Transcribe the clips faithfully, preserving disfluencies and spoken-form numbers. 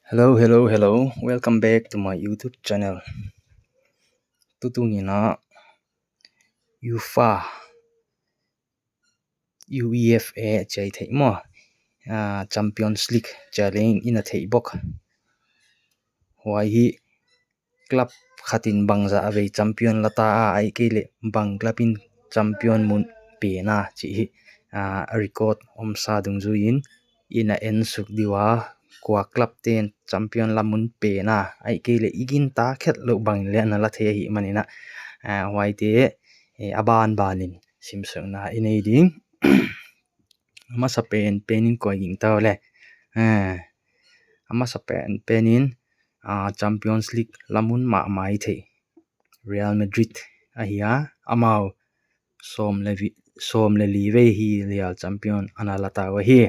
Hello, hello, hello. Welcome back to my YouTube channel. Tutung in a UEFA, UEFA chih theih maw. Ah, Champions League chih leng i na thei bok. Huai hi club khat in bangzah vei champion la ta a, ahihkeileh bang club in champion mun pe na chih hi, ah, record omsa dungzui in i na en suk di ua, kua club te'n champion la mun pe na, ahihkeileh i gintak khetlou bang leh ana la thei ahihman in a, ah, huaite, eh, a banban in sim sukna i nei ding. A masa penpen in koi ging ta leh. Eh, a masa penpen in, ah, Champions League la mun mahmah i thei Real Madrid ahi a, amau sawm leh vi-, sawm leh li vei hi Real champion ana la ta uhi.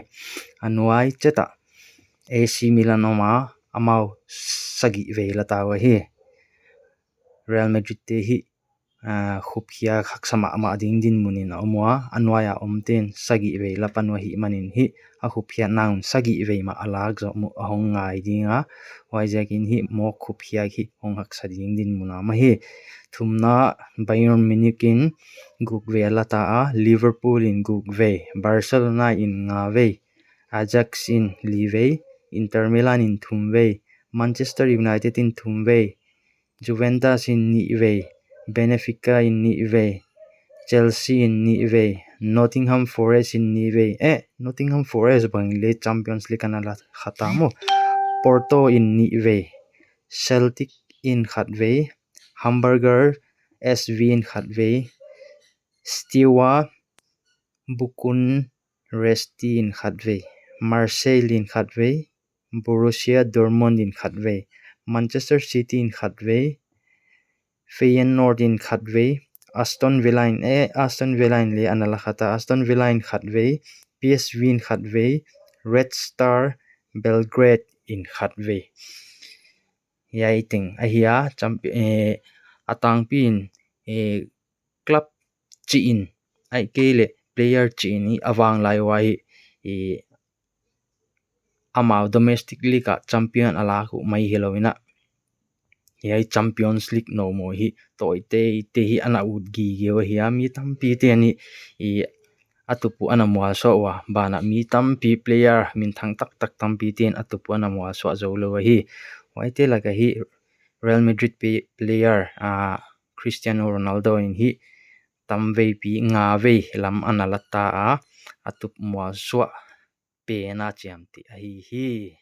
A nuai chet a AC Milan om a, amau sagih vei la ta uhi. Real Madrid te hi, ah, khupkhiak haksa mahmah ding dinmun in a om ua, a nuai a omte'n sagih vei la pan uh ahihman in hi, a khupkhiakna un sagih vei mah a lak zoh muh a hong ngai ding a, huaiziakin hi mawk khupkhiak hi hong haksa ding dinmun a om ahi. Thumna, Bayern Munich in guk vei la ta a, Liverpool in guk vei, Barcelona in nga vei, Ajax in li vei, Inter Milan in thum vei, Manchester United in thum vei, Juventus in nih vei, Benfica in nih vei, Chelsea in nih vei, Nottingham Forest in nih vei, eh, Nottingham Forest bang leh Champions League ana la kha ta maw. Porto in nih vei, Celtic in khat vei, Hamburger S V in khat vei, Steaua Bucuresti in khat vei, Marseille in khat vei, Borussia Dortmund in khat vei, Manchester City in khat vei, Feyenoord in khat vei, Aston Villa in, eh, Aston Villa in leh ana la kha ta, Aston Villa in khat vei, P S V in khat vei, Red Star Belgrade in khat vei. Hiai teng ahi a, champi-, eh, a tangpi in, eh, club chih in, ahihkeileh player chih in i a vanglai ua hi, i amau domestic league a champion a lak uh mai hilou in a, hiai Champions League nou maw hi, tawite, te hi ana ut gige uhi a, mi tampi te'n i, i a tup uh ana mualsuah ua, banah mi tampi player, minthang taktak tampi te'n a tup uh ana mualsuah zou lou uhi. Huaite lak ah hi Real Madrid pe-, player, ah, Cristiano Ronaldo in hi tamveipi nga vei lam ana la ta a, a tup mualsuah pen a chiamteh ahi hi.